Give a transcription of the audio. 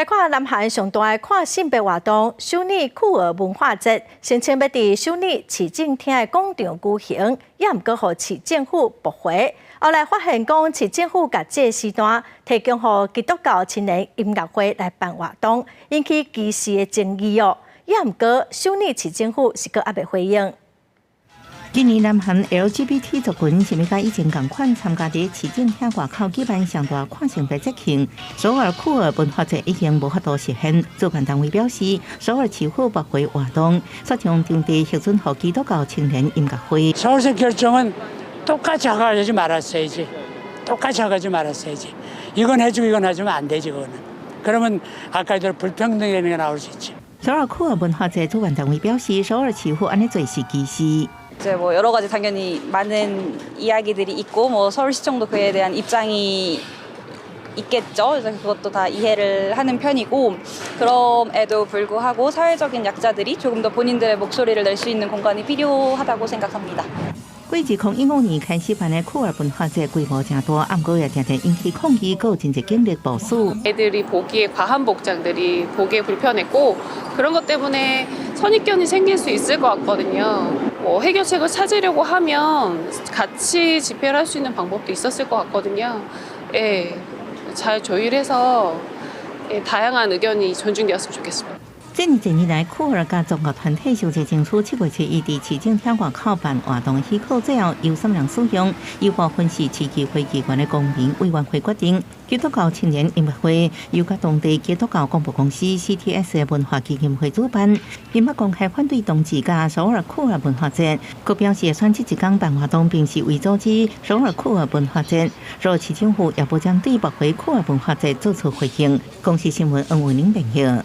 來看南韓上大的跨性別活動首爾酷兒文化節，聲稱欲佇首爾市政廳的廣場舉行，也毋過予市政府駁回。後來發現講市政府共這個時段提供予基督教青年音樂會來辦活動，引起歧視的爭議哦。也毋過首爾市政府是閣猶未回應。今年南韓 LGBT 族群想欲佮以前仝款參加佇市政廳外口舉辦上大跨性別節慶，首爾酷兒文化節已經無法度實現。主辦單位表示，首爾市府駁回活動，煞將場地核准予基督教青年音樂會。 서울시 결정은 똑같이 하지 말았어야지. 똑같이 하지 말았어야지. 이건 해주고 이건 해주면 안 되지, 그거는. 그러면 아까처럼 불평등이라는 게 나올 수 있지. 首爾酷兒文化節主辦單位表示，首爾市府按呢做是歧視。 이제 뭐 여러 가지 당연히 많은 이야기들이 있고 뭐 서울시청도 그에 대한 입장이 있겠죠. 그래서 그것도 다 이해를 하는 편이고 그럼에도 불구하고 사회적인 약자들이 조금 더 본인들의 목소리를 낼 수 있는 공간이 필요하다고 생각합니다. 過2015年開始辦的酷兒文化節規模誠大，毋過也定定引起抗議，閣有真濟警力部署。 애들이 보기에 과한 복장들이 보기에 불편했고 그런 것 때문에 선입견이 생길 수 있을 것 같거든요. 뭐 해결책을 찾으려고 하면 같이 집회를 할 수 있는 방법도 있었을 것 같거든요. 예, 잘 조율해서 예, 다양한 의견이 존중되었으면 좋겠습니다. 這爾濟年來，酷兒佮宗教團體相繼爭取7月7日佇市政廳外口辦活動的許可，最後由啥物人使用，由部分是市議會議員的公民委員會決定。基督教青年音樂會由佮當地基督教廣播公司 CTS 的文化基金會主辦，𪜶捌公開反對同志佮首爾酷兒文化節，閣表示選這一工辦活動，並是為阻止首爾酷兒文化節。首爾市政府也無針對駁回酷兒文化節做出回應。公視新聞黃慧玲編譯。